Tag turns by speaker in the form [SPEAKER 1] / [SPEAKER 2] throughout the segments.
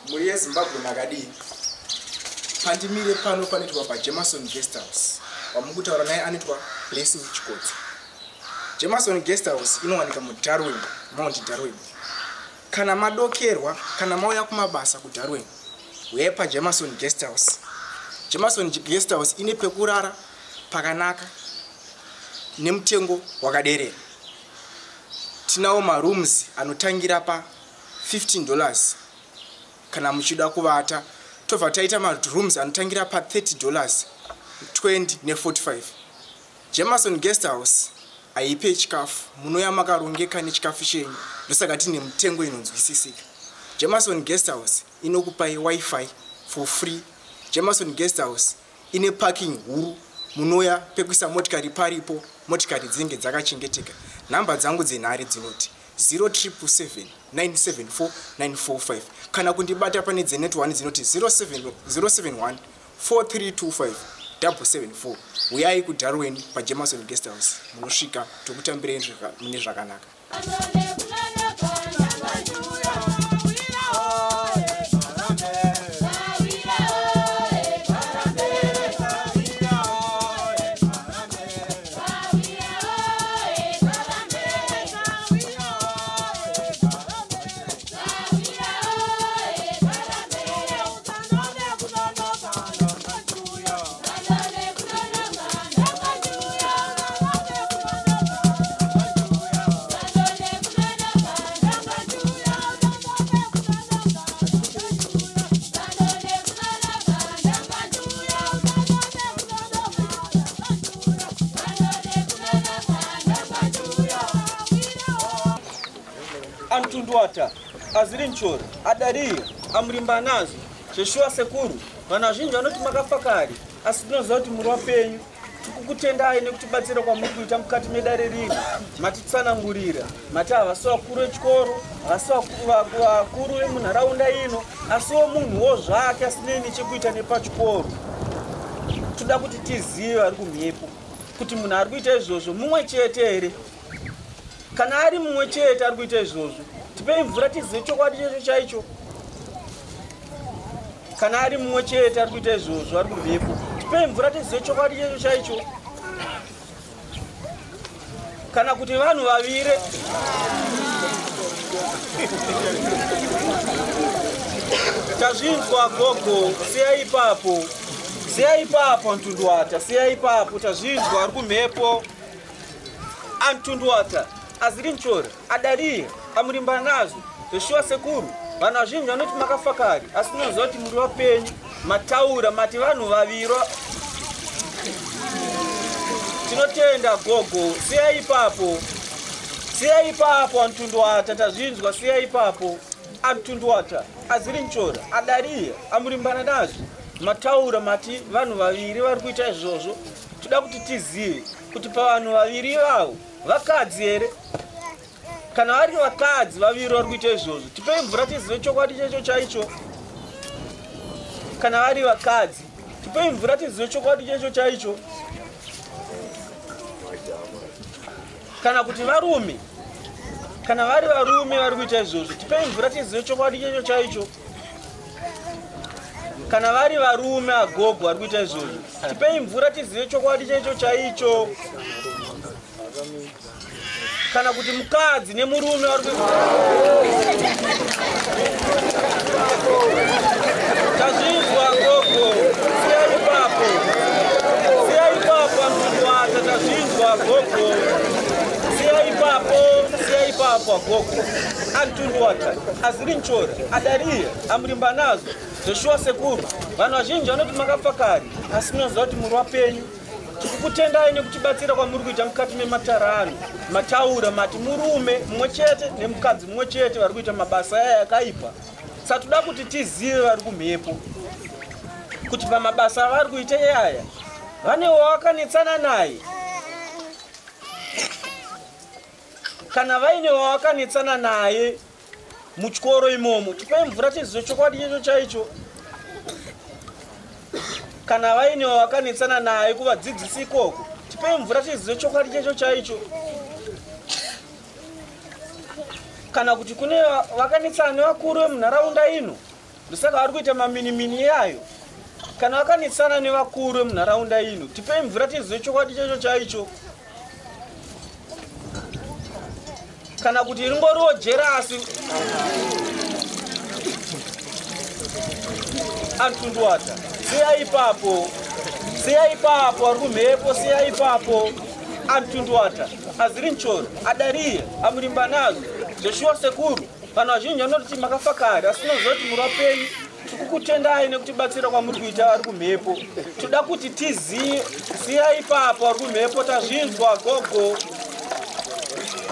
[SPEAKER 1] Mhuri yeZimbabwe makadii? Pandimire pano panoitwa paJemason Guest House. Wamukutaura naye anoitwa Blessing Chikotso. Jemason Guest House inowanika muDarwin, Mount Darwin. Kana madokerwa, kana mauya kumabasa kuDarwin, huyai paJemason Guest House. Jemason Guest House ine pekurara pakanaka nemutengo wakaderera. Tinawo marooms anotangira pa 15 dollars kana muchida kuvata, tobva taita marooms anotangira pa 30 dollars, 20 ne45. Jemason Guest House haipe chikafu, munouya makarongeka nechikafu chenyu, ndosaka tine mutengo inonzwisisika. Jemason Guest House inokupai wifi for free. Jemason Guest House ine parking huru, munouya pekuisa motikari paripo, motikari dzinenge dzakachengeteka. Nhamba dzangu dzenhare dzinoti 0777 974 945, kana kundibata pane dzenet 1 dzinoti 071 4325 774. Uyai kuDarwin paJemason Guest House, munosvika tokutambirai mune zvakanaka.
[SPEAKER 2] Amtundwata azirinchori adariya amurimba nazo zveshuwa sekuru. Vanhu vazhinji vanoti makafa kare, asi tinoziva kuti muri wapenyu. Tikukutendai nekutibatsira kwamuri kuita mukati medare rino. Matitsanangurira, mati havasi vakuru vechikoro, havasi vakuru vemunharaunda ino, asiwo munhuwo zvake asinei nechekuita nepachikoro. Toda kuti tizive vari kumhepo kuti munhu ari kuita izvozvo mumwe chete here. Kana ari mumwe chete ari kuita izvozvo, tipei mvura tizive chokwadi checho chaicho. Kana ari mumwe chete ari kuita izvozvo ari kumhepo, tipei mvura tizive chokwadi checho chaicho. Kana kuti vanhu vaviri. Tazvinzwa gogo, siya ipapo, siya ipapo Mtundwata, siya ipapo. Tazvinzwa ari kumhepo. Amtundwata azirinchora adariya amurimba nazo zveshuwa sekuru. Vanhu vazhinji vanoti makafa kare, asi tinoziva kuti muri wapenyu. Mataura, mati vanhu vaviri. Tinotenda gogo, siya ipapo, siya ipapo Amtundwata. Tazvinzwa, siya ipapo. Amtundwata azirinchora adariya amurimbana nazvo. Mataura, mati vanhu vaviri vari kuita izvozvo. Toda kuti tizive kuti pavanhu vaviri ivavo vakadzi here. Kana vari vakadzi vaviri vari kuita izvozvo, tipei mvura tizive chokwadi checho chaicho. Kana vari vakadzi, tipei mvura tizive chokwadi checho chaicho. Kana kuti varume. Kana vari varume vari kuita izvozvo, tipei mvura tizive chokwadi checho chaicho. Kana vari varume agogo vari kuita izvozvo, tipei mvura tizive chokwadi checho chaicho. Kana kuti mukadzi nemurume vari. Tazvinzwa gogo, siya ipapo, siya ipapo Amtundwata. Tazvinzwa gogo, siya ipapo, siya ipapo agogo. Amtundwata azirinchora adariya amurimba nazo zveshuwa sekuru. Vanhu vazhinji vanoti makafa kare, asi tinoziva kuti muri wapenyu. Tikukutendai nekutibatsira kwamuri kuita mukati mematara ano. Mataura, mati murume mumwe chete nemukadzi mumwe chete vari kuita mabasa aya akaipa. Saka toda kuti tizive vari kumhepo kuti pamabasa avari kuita iyaya vane wavakanetsana naye. Kana vaine wavakanetsana naye muchikoro imomo, tipei mvura tizive chokwadi checho chaicho. Kana vaine wavakanetsana naye kuvadzidzisi ikoko, tipei mvura tizive chokwadi checho chaicho. Kana kuti kune vakanetsana nevakuru vemunharaunda ino. Ndosaka vari kuita maminimini yayo. Kana vakanetsana nevakuru vemunharaunda ino, tipei mvura tizive chokwadi chacho chaicho. Kana kuti ringoriwo jerasi. Antunduwata, siya ipapo. Siya ipapo, ari kumhepo, siya ipapo. Antunduwata, Azirinchoro, Adariya, Amurimba nazo, Joshua Sekuru. Vanhu vazhinji vanoti makafa kare, asi tinoziva kuti muri vapenyu. Tikukutendai nekutibatsira kwamuri kuita vari kumhepo. Toda kuti tizive, siya ipapo vari kumhepo, tazvinzwa gogo.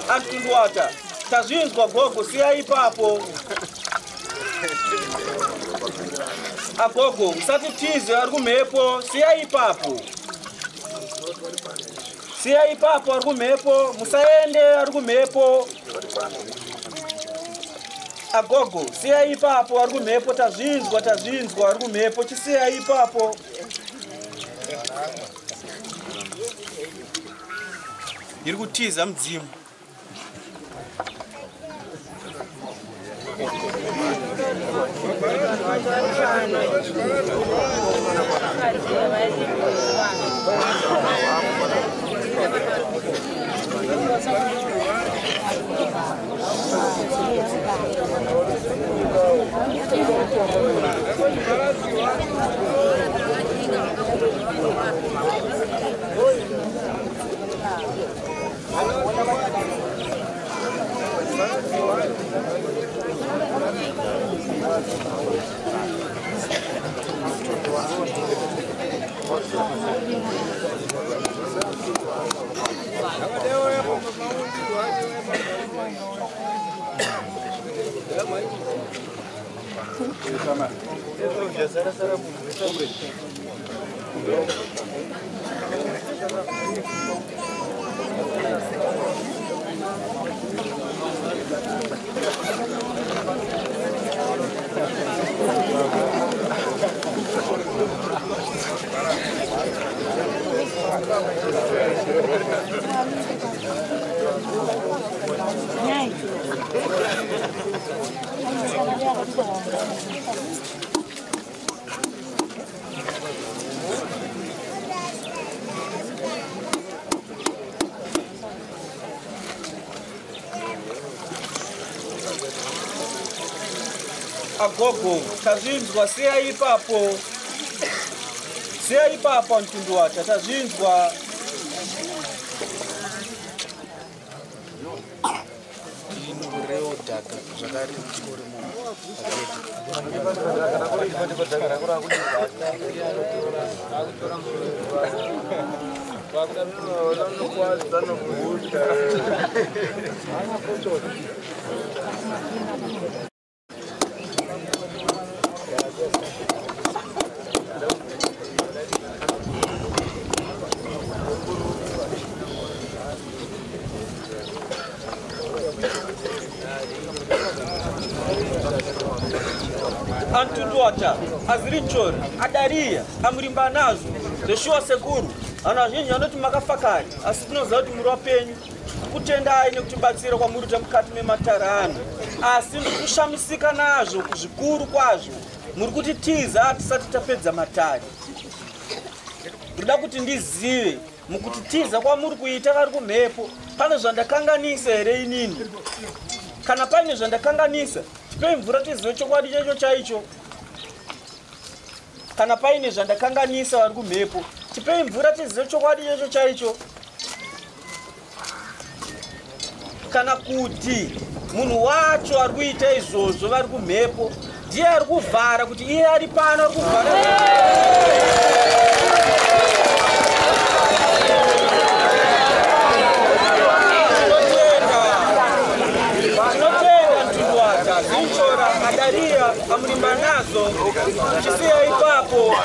[SPEAKER 2] Antunduwata, tazvinzwa gogo, siya ipapo. Agogo, musatitize vari kumhepo, siya ipapo. Siya ipapo vari kumhepo, musaende vari kumhepo. Agogo, siya ipapo vari kumhepo, tazvinzwa, tazvinzwa vari kumhepo, chisiya ipapo. Iri kutiza mudzimu. Agogo, tazvinzwa, siya ipapo. Siya ipapo Mtunduwata, tazvinzwa.
[SPEAKER 1] Reo dhaka zvakare muchikoro
[SPEAKER 2] Antunduwata, Azirinchori, Adariya, Amurimba nazo, Joshua Sekuru. Vanhu vazhinji vanoti makafa kare, asi tinoziva kuti muri vapenyu. Kutendai nekutibatsira kwamuri kuita mukati mematare ano. Asi ndiri kushamisika nazvo zvikuru kwazvo. Muri kutitiza tisati tapedza matare. Ndoda kuti ndizive mukutitiza kwamuri kuita vari kumhepo, pane zvandakanganisa here inini? Kana paine zvandakanganisa, tipei mvura tizive chokwadi chacho chaicho. Kana paine zvandakanganisa vari kumhepo, tipei mvura tizive chokwadi chacho chaicho. Kana kuti munhu wacho ari kuita izvozvo vari kumhepo ndiye ari kuvhara kuti iye ari pano ari kuvhara. Tinotenda Mtunduwata, Zinchora, Adariya, Amurimba nazo, chisiya ipapo.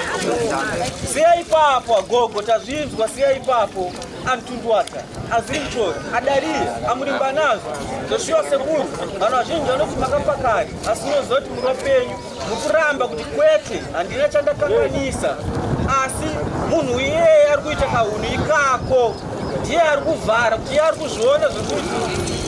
[SPEAKER 2] Siya ipapo agogo, tazvinzwa, siya ipapo. Antunduwata, Azinchora, Adariya, Amurimba nazo, Joshua Sekuru. Vanhu vazhinji vanoti makafa kare, asi unoziva kuti muri vapenyu. Mukuramba kuti kwete, handina chandakanganisa. Asi munhu iyeye ari kuita kahunhu ikako, ndiye ari kuvhara kuti iye ari kuzviona zvekuti.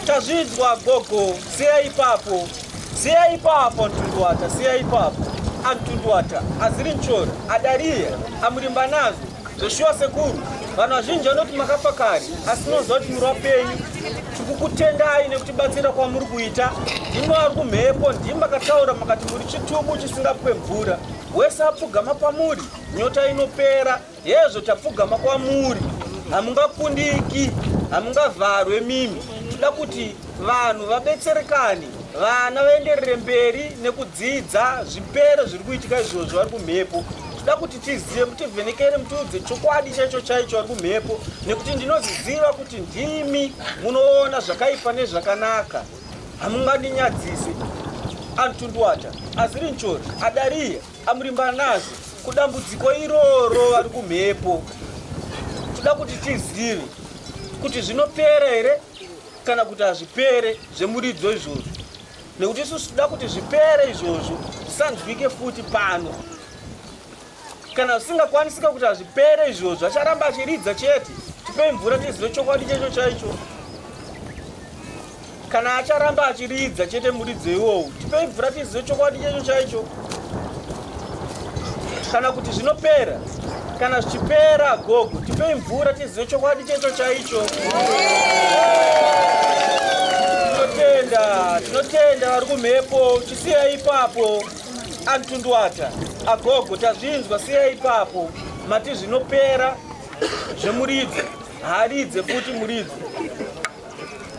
[SPEAKER 2] Tazvinzwa gogo, siya ipapo. Siya ipapo Mtunduwata, siya ipapo. Amtunduwata, Azirinchoro, Adariya, Amurimba nazo. Zveshuwa sekuru, vanhu vazhinji vanoti makafa kare, asi tinoziva kuti muri vapenyu. Tikukutendai nekutibatsira kwamuri kuita. Ndimi vari kumhepo, ndimi makataura makati muri chitubu chisingapwe mvura. Wese apfugama pamuri, nyota inopera. Hezvo tapfugama kwamuri, hamungakundiki, hamungavharwe mimi. Toda kuti vanhu vabetserekane, vana vaenderere mberi nekudzidza, zvipere zviri kuitika izvozvo vari kumhepo. Toda kuti tizive, mutivhenekere, mutiudze chokwadi chaicho chaicho vari kumhepo, nekuti ndinoziziva kuti ndimi munoona zvakaipa nezvakanaka, hamungandinyadzisi. Antunduwata, Azirinchori, Adariya, Amurimba nazo, kudambudziko iroro vari kumhepo. Toda kuti tizive kuti zvinopera here kana kuti hazvipere zvemuridzo izvozvo, nekuti isusu toda kuti zvipere izvozvo, zvisanzwike futi pano. Kana zvisingakwanisika kuti hazvipere izvozvo, acharamba achiridza chete. Tipei mvura tizive chokwadi checho chaicho. Kana acharamba achiridza chete muridzo iwowo, tipei mvura tizive chokwadi checho chaicho, kana kuti zvinopera. Kana zvichipera gogo, tipei mvura tizive chokwadi checho chaicho. Tinotenda, tinotenda vari kumhepo. Chisiyai ipapo Antunduwata, agogo, tazvinzwa, siyai ipapo. Mati zvinopera zvemuridzo, haridze futi muridzo.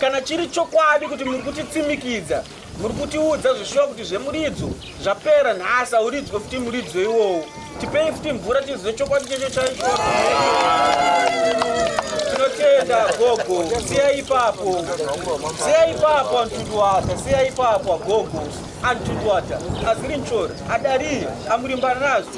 [SPEAKER 2] Kana chiri chokwadi kuti muri kutitsimikidza, muri kutiudza zvishuwa kuti zvemuridzo zvapera nhasi, hauridzwe futi muridzo iwowo, tipei futi mvura tizive chokwadi checho chaicho. Tinotenda gogo, siyai ipapo, siyai ipapo Antunduwata, siyai ipapo agogo. Antunduwata, Azirinchori, Adariya, Amurimba nazo.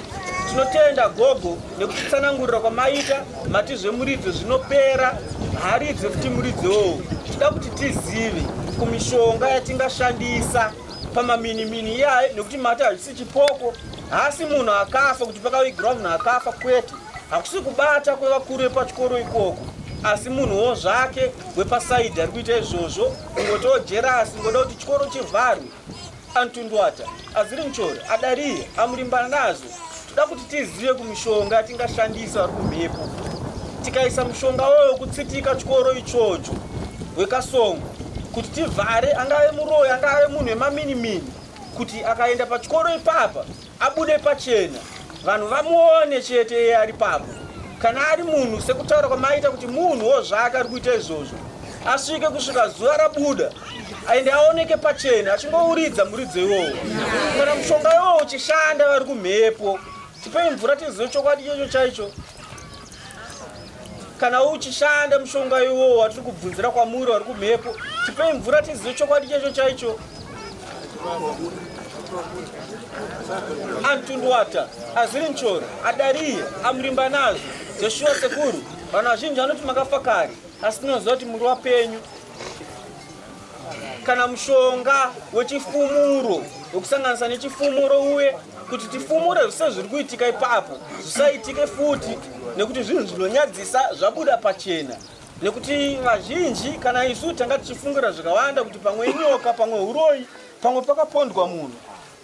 [SPEAKER 2] Tinotenda gogo nekutitsanangurira kwamaita. Mati zvemuridzo zvinopera, haridze futi muridzo iwowo. Toda kuti tizive kumishonga yatingashandisa pamaminimini iyayo, nekuti mati hazvisi chipoko, haasi munhu akafa kuti pakavigirwa munhu akafa, kwete. Hakusi kubata kwevakuru vepachikoro ikoko, asi munhuwo zvake wepasaidhi ari kuita izvozvo, kungotiwo jealous, ngoda kuti chikoro chivharwe. Antunduwata, Azirinchori, Adariya, Amurimba nazo. Toda kuti tizive kumishonga yatingashandisa vari kumhepo. Tikaisa mushonga woyo wekutsitika chikoro ichocho wekasongo kuti tivhare, angave muroyi, angave munhu wemaminimini, kuti akaenda pachikoro ipapa abude pachena, vanhu vamuone chete iye ari papo. Kana ari munhu, sekutaura kwamaita kuti munhuwo zvake ari kuita izvozvo, asvike kusvika zuva rabuda, aende aoneke pachena achingouridza muridzo iwowo. Kana mushonga iwowo uchishanda vari kumhepo, tipei mvura tizive chokwadi checho chaicho. Kana uchishanda mushonga iwowo watiri kubvunzira kwamuri vari kumhepo, tipei mvura tizive chokwadi checho chaicho. Antunduwata, Azirinchoro, Adariya, Amurimba nazo. Zveshuwa sekuru, vanhu vazhinji vanoti makafa kare, asi tinoziva kuti muri wapenyu. Kana mushonga wechifumuro, wekusanganisa nechifumuro uye kuti tifumure zvise zviri kuitika ipapo zvisaitike futi, nekuti zvinhu zvinonyadzisa zvabuda pachena, nekuti vazhinji kana isu tanga tichifungira zvakawanda kuti pamwe inyoka, pamwe uroyi, pamwe pakapondwa munhu,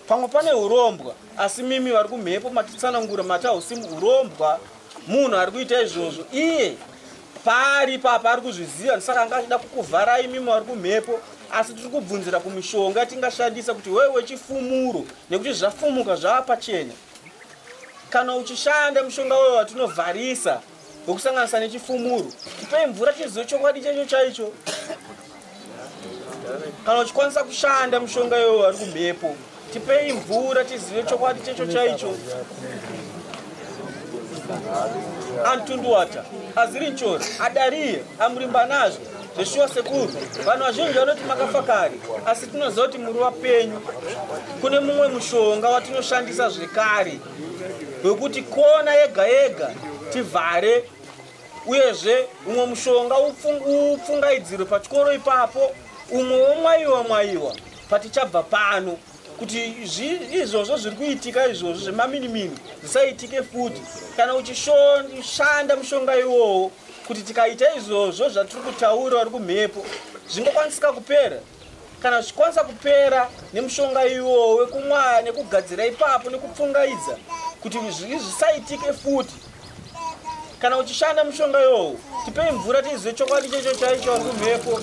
[SPEAKER 2] pamwe pane urombwa. Asi mimi vari kumhepo matitsanangura, mati hausi urombwa, munhu ari kuita izvozvo iye paari ipapa ari kuzviziva, saka anga achida kukuvharai mimi vari kumhepo. Asi tiri kubvunzira kumishonga tingashandisa kuti wewe wechifumuro, nekuti zvafumuka zvava pachena. Kana uchishanda mushonga wewe watinovharisa wekusanganisa nechifumuro, tipei mvura tizive chokwadi checho chaicho. Kana uchikwanisa kushanda mushonga iwowo vari kumhepo, tipei mvura tizive chokwadi checho chaicho. Antunduwata, Azirinchori, Adariya, Amurimba nazvo. Zveshuwa sekuru, vanhu vazhinji vanoti makafa kare, asi tinoziva kuti muri wapenyu. Kune mumwe mushonga watinoshandisa zvekare wekuti kona yega yega tivhare, uyezve umwe mushonga upfungaidzirwe pachikoro ipapo, umwe womwayiwa mwayiwa patichabva pano, kuti izvozvo zviri kuitika izvozvo zvemaminimini zvisaitike futi. Kana uchishanda mushonga iwowo. Kuti tikaita izvozvo zvatiri kutaura vari kumhepo, zvingokwanisika kupera. Kana zvichikwanisa kupera nemushonga iwowo wekumwaya nekugadzira ipapo nekupfungaidza kuti zvisaitike futi. Kana uchishanda mushonga iwowo, tipei mvura tizive chokwadi checho chaicho vari kumhepo.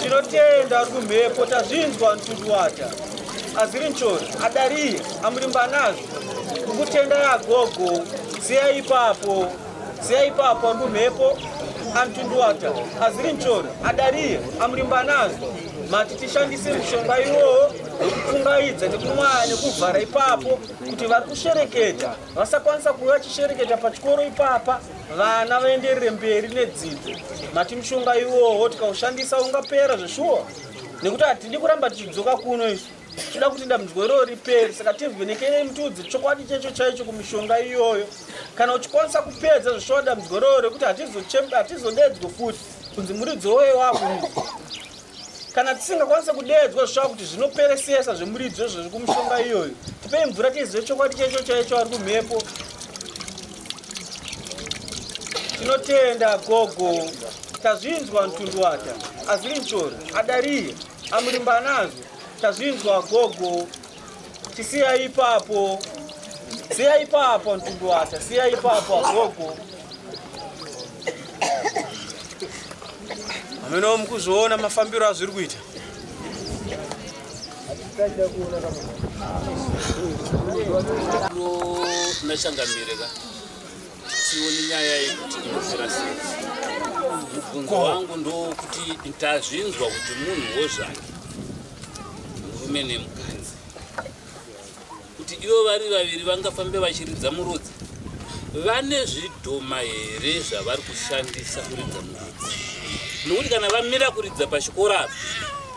[SPEAKER 2] Tinotenda vari kumhepo, tazvinzwa Ntunduwata. Aziri Nchori, Adariye, Amurimbanazvo. Kukutenda yagogo, siya ipapo. Siya ipapo vari kumhepo. Antunduwata, Aziri Nchori, Adariye, Amurimbanazvo. Mati tishandise mushonga iwowo wekupfungaidza nekumwaya nekuvhara ipapo kuti vari kushereketa vasakwanisa kuuya vachishereketa pachikoro ipapa, vana vaenderere mberi nedzidzo. Mati mushonga iwowo tikaushandisa ungapera zveshuwa, nekuti hatidi kuramba tichidzoka kuno isu. Toda kuti dambudziko iroro ripere, saka tivhenekerei mutiudze chokwadi checho chaicho kumishonga iyoyo. Kana uchikwanisa kupedza zveshuwa dambudziko iroro rekuti hatizodedzwe futi kunzi muridzo woye wakuridza. Kana tisingakwanise kudedzwa zveshuwa kuti zvinoperesesa zvemuridzo izvozvo kumishonga iyoyo, tipei mvura tizive chokwadi checho chaicho ari kumhepo. Tinotenda gogo, tazvinzwa Ntunduwata, Aziri Nchori, Adariye, Amurimbanazvo. Tazvinzwa gogo, tisiya ipapo, siya ipapo Ntunduwata, siya ipapo gogo. Ameno mukuzviona mafambiro azviri kuita.
[SPEAKER 3] Nachangamire ka tione nyaya yekuti inopera sei. Mubvunzo wangu ndokuti tazvinzwa kuti munhu wozvake murume nemukadzi, kuti ivo vari vaviri vangafambe vachiridza murudzi, vane zvidhoma here zvavari kushandisa kuridza murudzi? Nokuti kana vamira kuridza pachikoro apa,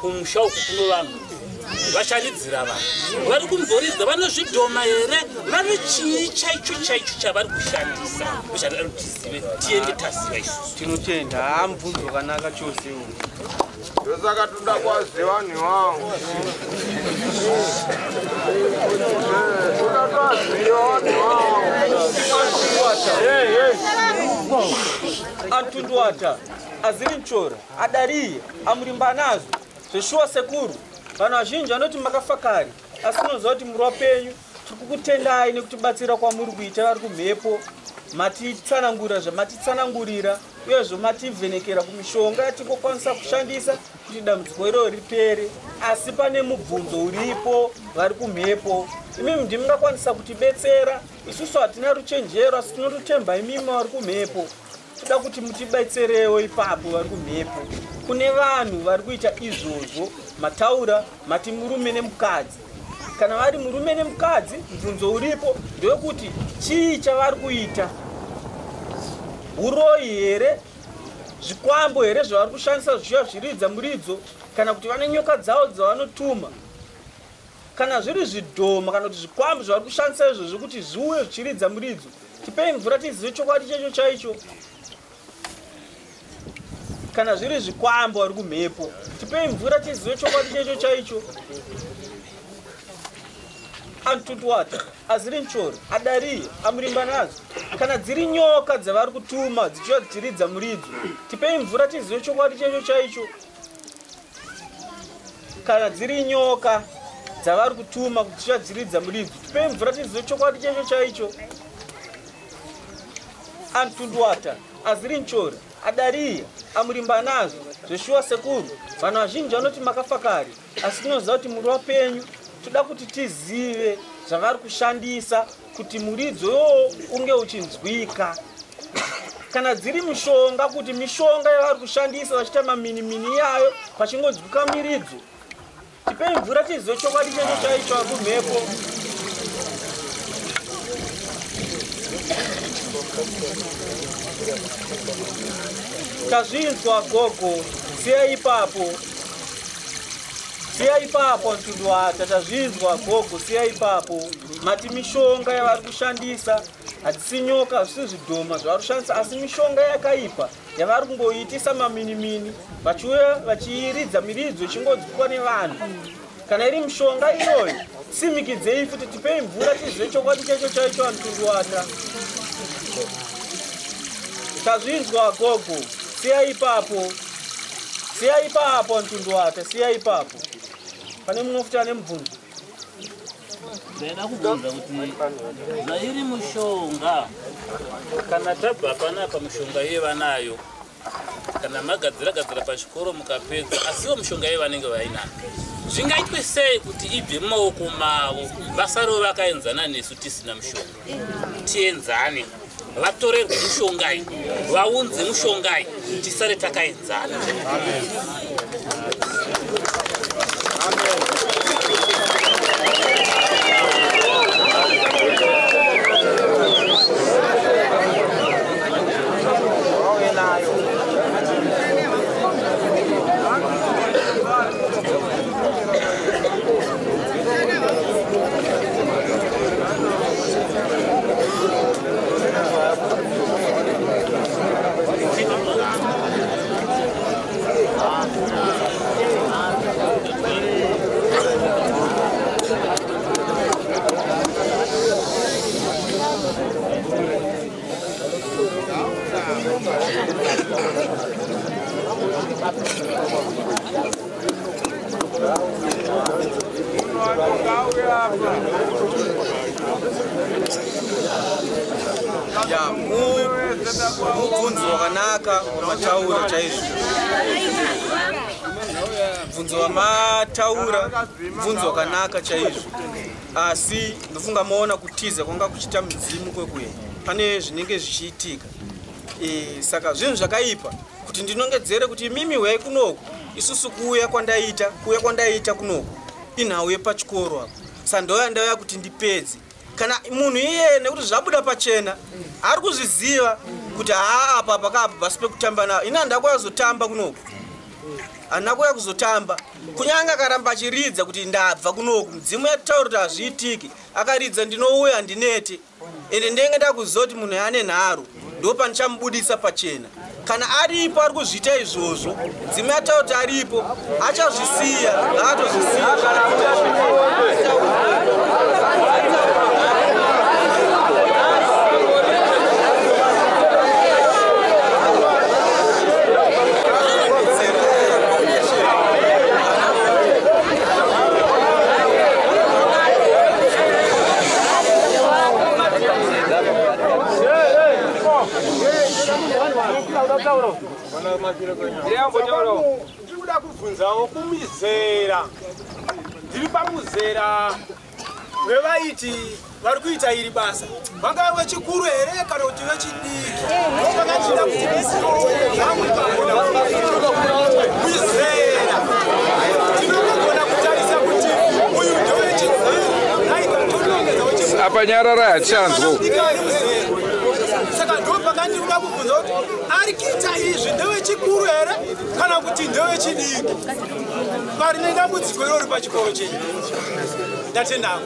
[SPEAKER 3] kumusha uku kuno vanhu vacharidzira vanhu vari kumboridza, vane zvidhoma here? Vane chii chaicho chaicho chavari kushandisa? Zvatari tizive, tiende taziva isusu.
[SPEAKER 2] Tinotenda, haa mubvunzo wakanaka chose uyu.
[SPEAKER 4] Ndosaka toda kwaziva vanhu vangu. Toda kwaziva vanhu vangu.
[SPEAKER 2] Antunduwata, Aziri Nchora, Adariye, Amurimbanazvo. Zveshuwa sekuru, vanhu vazhinji vanoti makafa kare, asi tinoziva kuti muri wapenyu. Tiri kukutendai nekutibatsira kwamuri kuita vari kumhepo. Matitsanangurira zvamatitsanangurira, uyezve mativhenekera kumishonga yatingokwanisa kushandisa kuti dambudziko iroro ripere. Asi pane mubvunzo uripo vari kumhepo, imimi ndimungakwanisa kutibetsera. Isusu hatina ruchenjero, asi tinototemba imimi vari kumhepo. Toda kuti mutibetserewo ipapo vari kumhepo. Kune vanhu vari kuita izvozvo, mataura mati murume nemukadzi. Kana vari murume nemukadzi, mubvunzo uripo ndewekuti chii chavari kuita? Uroyi here? Zvikwambo here zvavari kushandisa zvichiva zviridza muridzo? Kana kuti vane nyoka dzavo dzavanotuma? Kana zviri zvidhoma kana kuti zvikwambo zvavari kushandisa izvozvo kuti zviuye zvichiridza muridzo, tipei mvura tizive chokwadi checho chaicho. Kana zviri zvikwambo vari kumhepo, tipei mvura tizive chokwadi checho chaicho. Antutuwata, Aziri Nchori, Adariye, Amurimbanazvo. Kana dziri nyoka dzavari kutuma dzichiuya dzichiridza muridzo, tipei mvura tizive chokwadi checho chaicho. Kana dziri nyoka dzavari kutuma kuti dzichiuya dzichiridza muridzo, tipei mvura tizive chokwadi checho chaicho. Antunduwata, Aziri Nchori, Adariye, Amurimbanazvo. Zveshuwa sekuru, vanhu vazhinji vanoti makafa kare, asi tinoziva kuti muri wapenyu. Toda kuti tizive zvavari kushandisa kuti muridzo iwowo unge uchinzwika. Kana dziri mishonga, kuti mishonga yavari kushandisa vachiita maminimini iyayo pachingonzwika miridzo, tipei mvura tizive chokwadi checho chaicho ari kumhepo. Tazvinzwa gogo, siya ipapo, siya ipapo Ntunduwata. Tazvinzwa gogo, siya ipapo. Mati mishonga yavari kushandisa hadzisi nyoka, hazvisi zvidhoma zvavari kushandisa, asi mishonga yakaipa yavari kungoitisa maminimini vachiuya vachiiridza miridzo ichingonzwikwa nevanhu. Kana iri mishonga iyoyo, Tsimikidzei futi, tipei mvura tizive chokwadi chacho chaicho aMtunduwata. Tazvinzwa gogo, siya ipapo. Siya ipapo Mtunduwata, siya ipapo. Pane mumwe futi ane mubvunzo?
[SPEAKER 3] Ndaida kubvunza kuti zvairi mushonga, kana tabva panapa mushonga iye vanayo, kana magadzira-gadzira pachikoro mukapedza, asiwo mushonga iye vanenge vainayo, zvingaitwe sei kuti ibve mumaoko mavo, vasarewo vakaenzana nesu tisina mushonga? Tienzane, vatorerwe mushonga iyi, vaunze mushonga iyi, tisare takaenzana.
[SPEAKER 2] Ya, mubvunzo wakanaka wamataura chaizvo. Mubvunzo wamataura mubvunzo wakanaka chaizvo, asi ndofunga maona kutiza kwanga kuchiita mudzimu kwekuya, pane zvinenge zvichiitika. Saka zvinhu zvakaipa kuti ndinongedzere kuti imimi huyai kunoku, isusu kuuya kwandaita, kuuya kwandaita kunoku inhau yepachikoro apo. Saka ndouya ndauya kuti ndipedze. Kana munhu iyeye nekuti zvabuda pachena ari kuzviziva kuti haa apa pakapa pasi pekutamba nawo, ini handina kuuya kuzotamba kunoku, handina kuuya kuzotamba. Kunyange akaramba achiridza kuti ndabva kunoku, mudzimu yataura kuti hazviitiki, akaridza ndinouya handinete, ende ndenge ndakuzoti munhu ane nharo, ndo pandichamubudisa pachena. Kana aripo ari kuzviita izvozvo, mudzimu yataura kuti aripo, achazvisiya, ngaatozvisiya.
[SPEAKER 5] Ndikuda kubvunzawo kumizera, ndiri pamuzera wevaiti vari kuita iri basa, vangava vechikuru here kana kuti vechidiki? Ndopakandida kuti zvamwe mizera tinogona kutarisa kuti uyu ndewechikuru naika tonongedza
[SPEAKER 4] Apa nyarara hachanzwa.
[SPEAKER 5] Saka ndopakandinoda kubvunza kuti ari kuita izvi ndewechikuru here kana kuti ndewechidiki? Parine dambudziko irori pachikoro chenyu. Ndatendako.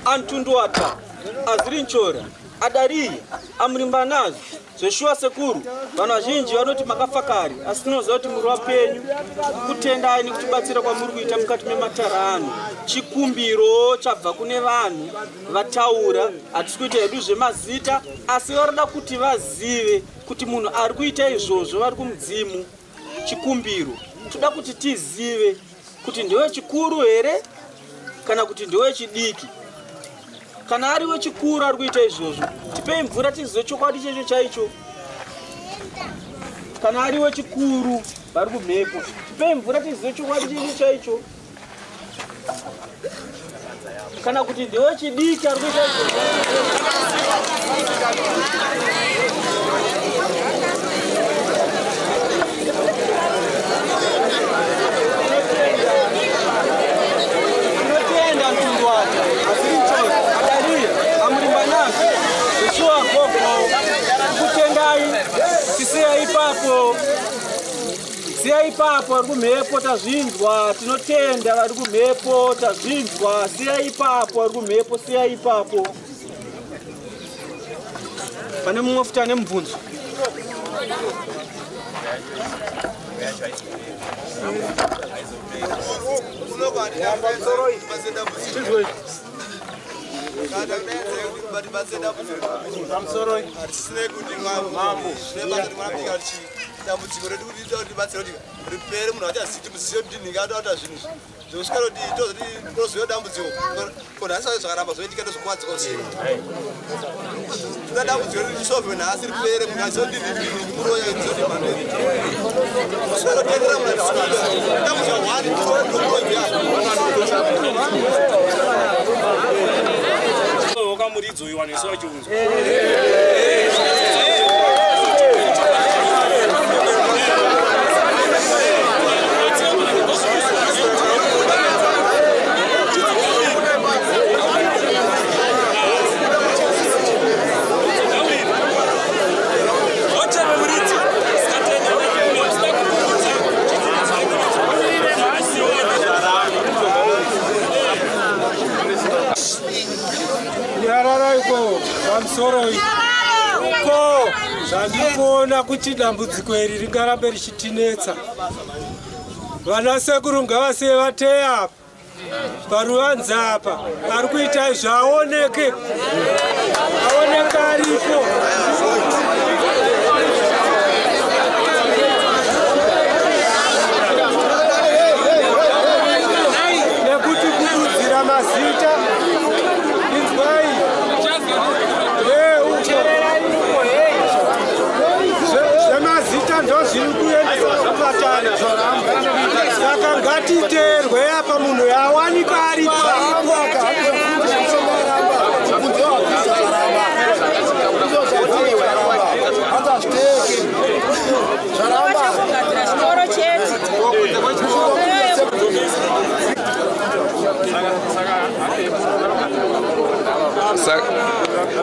[SPEAKER 2] Antunduwata, Azirinchora, Adariya, Amurimba-nazo, zveshuwa sekuru, vanhu vazhinji vanoti makafa kare, asi tinoziva kuti muri wapenyu. Kutendai nekutibatsira kwamuri kuita mukati mematara ano. Chikumbiro chabva kune vanhu vataura, hatisi kuita hedu zvemazita, asi varoda kuti vazive kuti munhu ari kuita izvozvo vari kumudzimu. Chikumbiro toda kuti tizive kuti ndewechikuru here kana kuti ndewechidiki. Kana ari wechikuru ari kuita izvozvo, tipei mvura tizive chokwadi checho chaicho. Kana ari wechikuru vari kumhepo, tipei mvura tizive chokwadi checho chaicho. Kana kuti ndewechidiki ari kuita izvozvo? Tinotenda Mtungwata, asiri chose, adariye, amurimbanazvo, zvishuwa gogo, kutendai, tisiya ipapo. Siya ipapo vari kumhepo tazvinzwa, tinotenda vari kumhepo tazvinzwa, siya ipapo vari kumhepo, siya ipapo. Pane mumwe futi ane mubvunzo?
[SPEAKER 6] Dambudziko redu kuti tibatsire kuti ripere munhu achazivi muzive kuti ndingatoita zvinhu izvi zvokusvika kuti toziva dambudziko ko nhasi zvakaramba zvoitika tozokuwadzika usiku toda dambudziko redu risovhe nhasi ripere munhu azive kuti ndindimuroya kusvika totendera munhu dambudziko hwani
[SPEAKER 7] wakamuridzo uyu vanhu vese vachiunzwa.
[SPEAKER 5] Ko zvandikuona kuti dambudziko iri ringarambe richitinetsa. Vana sekuru ngavasiye vateya apa paruvanze apa ari kuita izvi aoneke, aoneke aripo. Nekuti kududzira mazita inzwai. Zvemazita ndozviri kuendesa kubatana. Saka ngatiteerwe apa munhu yawanikwa aripo.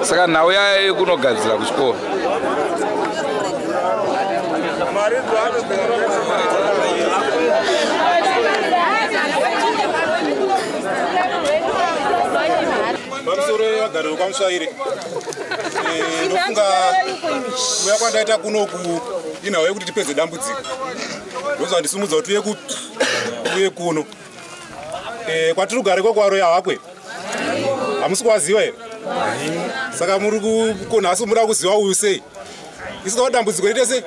[SPEAKER 4] Saka nhau yayo yekunogadzira kuchikoro.
[SPEAKER 8] Pamusoro vagari vekwaMusvaire, ndofunga kuuya kwandaita kunoku inhau yekuti tipedze dambudziko. Ndozvandisimudza kuti uye kuno. Kwatiri kugara ikoko varoyi havakwe. Hamusi kuvaziva here? Saka muri nhasi muda kuziva uyu sei? Isu toda dambudziko riite sei?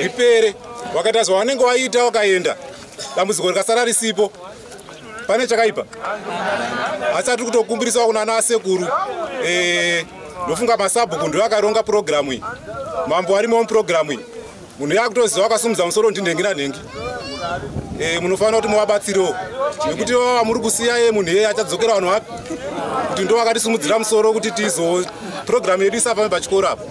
[SPEAKER 8] Ripere. Wakaita zvavanenge vaita wakaenda, dambudziko rikasara risipo, pane chakaipa. Asi atiri kutokumbirisa kuna ana asekuru. Ndofunga masabhuku ndiwo akaronga purogiramu iyi, mambo arimo mupurogiramu iyi. Munhu yakutoziva akasumudza musoro ndinhengi nanhengi. Munofanira kuti muvabatsirewo, nekuti vava muri kusiya ye munhu iyeye achadzokera vanhu vapi kuti ndo vakatisimudzira musoro kuti tizo purogiramu yedu isafambe pachikoro apa.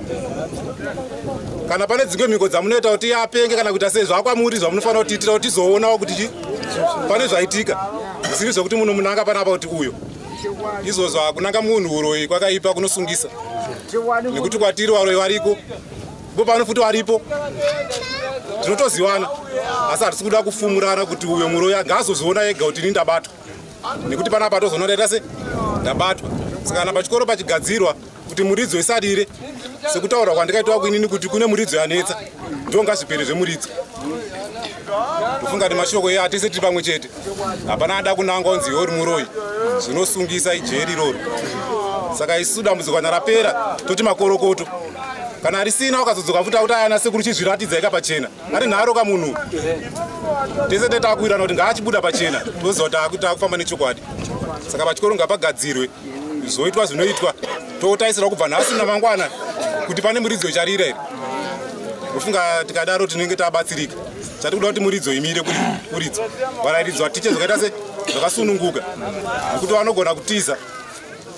[SPEAKER 8] Kana pane dzimwe mhiko dzamunoita kuti apenge kana kuita sei zvakwamuri zvamunofanira kutiitira kuti tizoonawo kuti pane zvaitika, zvisiri zvekuti munhu munanga panapa kuti uyo. Izvozvo hakunanga munhu uroyi kwakaipa kunosungisa, nekuti kwatiri varoyi variko ipo pano futi varipo, tinotoziwana, asi hatisi kuda kufumurana kuti uyo muroyi ngaazozviona ega kuti ini ndabatwa, nekuti panapa tozoona ndaita se ndabatwa. Saka kana pachikoro pachigadzirwa kuti muridzo isadire, sekutaura kwandikaitwa kuinini kuti kune muridzo yanetsa, ndo ngazvipere zvemuridzo. Ndofunga kuti mashoko iye atese tiri pamwe chete, hapana ada kunanga unzi iwe uri muroyi, zvinosungisa ijeri iroro. Saka isu dambudziko kana rapera toti makorokoto, kana risina ukazodzoka futi akuti ayana sekuru chizviratidza ika pachena, ari nharo kamunhu. Tese tetakuwirana kuti ngaachibuda pachena, toziva kuti takufamba nechokwadi. Saka pachikoro ngapagadzirwe, zvoitwa zvinoitwa, totaisira kubva nhasi namangwana kuti pane muridzo icharira here. Ndofunga tikadaro tinenge tabatsirika. Chatikuda kuti muridzo imire kuridzwa, varairidzi vatiche zvakaita se Zvakasununguka, nekuti vanogona kutiza,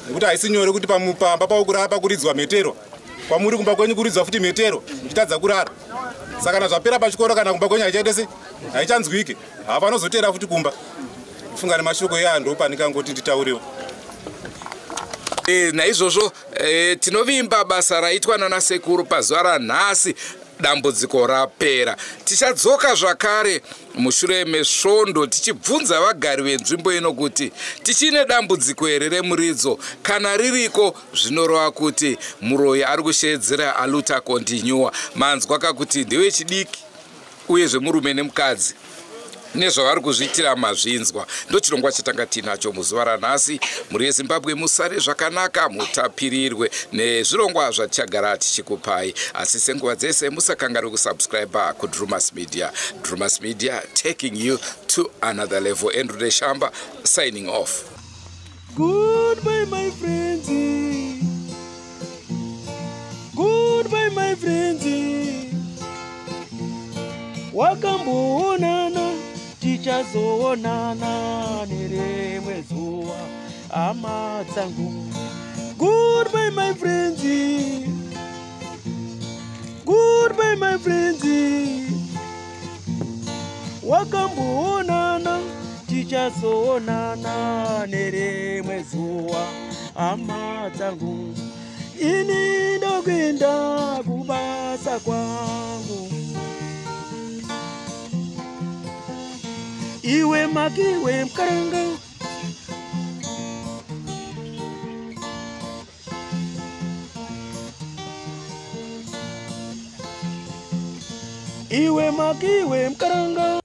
[SPEAKER 8] nekuti haisi nyore kuti pamba pavo kurara pakuridzwa mhetero, kwamuri kumba kwenyu kuridzwa futi mhetero, muchitadza kurara. Saka kana zvapera pachikoro, kana kumba kwenyu haichaite se haichanzwike, havanozotera futi kumba. Funga nemashoko iya ndo pandingangoti nditaurewo.
[SPEAKER 9] Naizvozvo tinovimba basa raitwa nanasekuru pazuva ranhasi, dambudziko rapera. Tichadzoka zvakare mushure mesvondo tichibvunza vagari venzvimbo ino kuti tichine dambudziko here remuridzo. Kana ririko, zvinoreva kuti muroyi ari kushedzera a luta continua. Manzwa kakuti ndewechidiki, uyezve murume nemukadzi, nezvavari kuzviitira mazvinzwa. Ndo chirongwa chatanga tiinacho muzuva ranhasi. Mhuri yeZimbabwe, musare zvakanaka, mutapirirwe nezvirongwa zvatichagara tichikupai. Asi senguva dzese, musakanganwe kusubscribe kuDrumas Media. Drumas Media, taking you to another level. Andrew Deshamba signing off.
[SPEAKER 10] Goodbye, my friends. Goodbye, my friends. Wakamboonana, tichazoonana nerimwe zuva, hama dzangu. Goodbye, my friends. Goodbye, my friends. Wakamboonana, tichazoonana nerimwe zuva, hama dzangu. Ini ndokuenda kubasa kwangu. Iwe makiwe mkaranga. Iwe makiwe mkaranga.